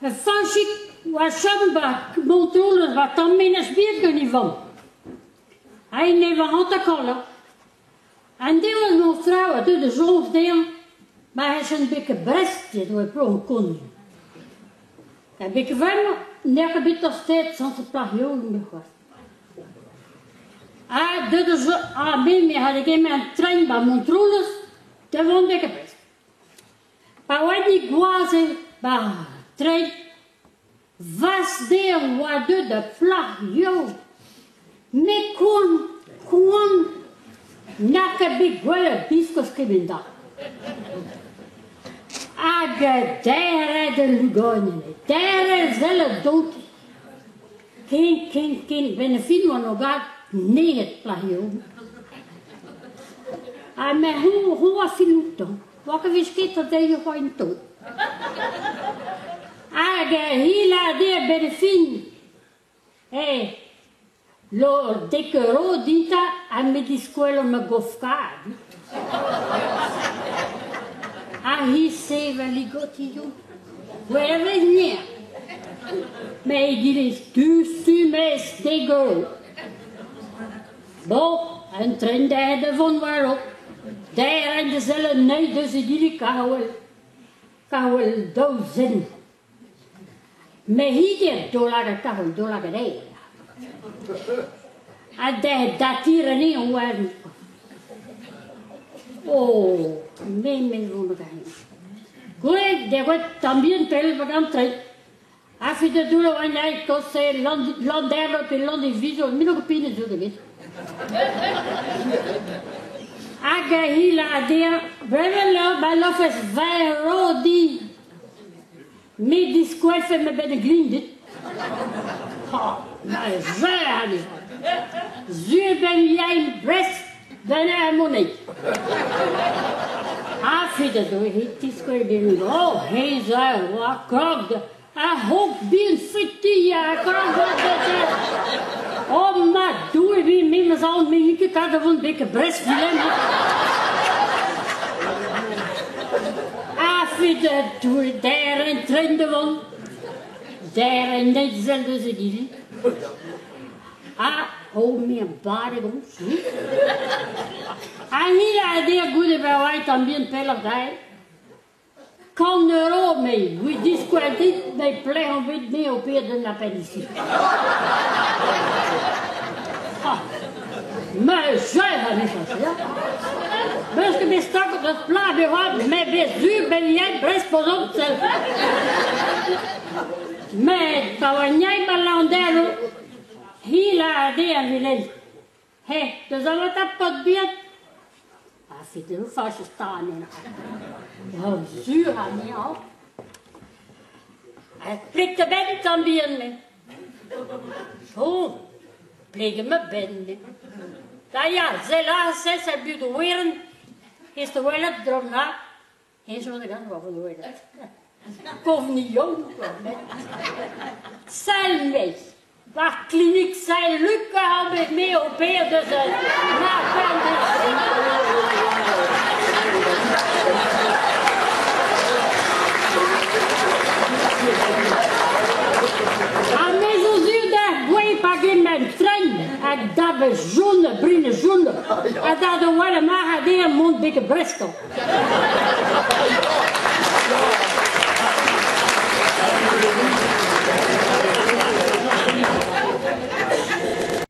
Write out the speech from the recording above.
Fañchig oa chom 'ba Montroulez 'ba tamm Menez Bihan gant e vamm. Ha en eva hanter-kant. An devoa an traoù a deu da soñj dezhañ ma c'helljen bet ket Brest edo e Plougouskant. Ha bet vremañ n'eo ket bet tostaet sañset plac'h yaouank bet c'hoazh. Ha deuet eus ha me me c'halle kemer an tren 'ba Montroulez da vont betek Brest. Pa oa dit gwazh 'ba an tren Vast dezhañ oa deuet da plac'h yaouank. Met koant, koant, n'a ket bet gwelet biskoazh kement-all. Hag deret al luganenn, deret sellet dont. Ken, ken, ken, 'benn ar fin oan o gad nec'het plac'h yaouank. Ha me c'hoñ a fin outañ. Oa ket vez ket a deiz c'hoant en taol. Hag hi lâr dezhañ a-benn ar fin eh lo dek eur dintañ ha me diskwelo ma gof-kad. Ha hi sevel he gotillon. Gwell e vez ner. Met egile du-stu maez dek eur. Bon, un tren dezhe da vont war-raok. Derc'hen da sellet anezhi deus egile kahwel. Kahwel daou zen. Met hi dit daoulagad kahwel, daoulagad aer. Ha dezhe datir anezhañ war. Oh, me me vont ganin. Gwell, deroet tamm bihan pell war an tren. Afi da doull oa aet kose Landerlo pe Landivizio, min o pine zo da get. Hag hi la dezhañ, brevel ma lofes 20 di. Me diskouezfe ma benn glin dit. Ha, ma zerr Sur ben yain Brest ben ar monei. Afi da doe he tiskouez din, oh, he zerr oa krog Ar c'hog bihan feti ha Oh ma Doue, me memes aon me n'on ket kat da vont betek Brest dilenn. A fed Doue, der en tren da vont, der en ezel deus egile. Ha oh me a bare gomz. Ha ni a der goude ba oa tamm bihan pelloc'h dae. 100 euro, mais oui, diskouez dit, mais pelec'h on bet me o ped un appendicite. Ah, mais cher a vije Meus ket bet staget ur plac'h bet met bet sur ben yen Brest pozont Met pa oa gnai ma landerlo, hi la dezhañ vilen. He, deus an ata paotr bihan. Ha setu fañch stan Ya, sur anezhañ. Ha pleg da benn tamm bihan me. Oh, pleg ma benn me. Da ya, sell aze, sell bud o werenn. Hez da welet drom ha. Hez zo da gant war o welet. Kovnion, quoi, met. Sell mez. War klinik Saint-Luc a bet me o paeañ deus na Ha me zo sur d'ar gwez pa gement tren hag da jaune, brine jaune, ha da da wella marc'had eo mont betek Brest.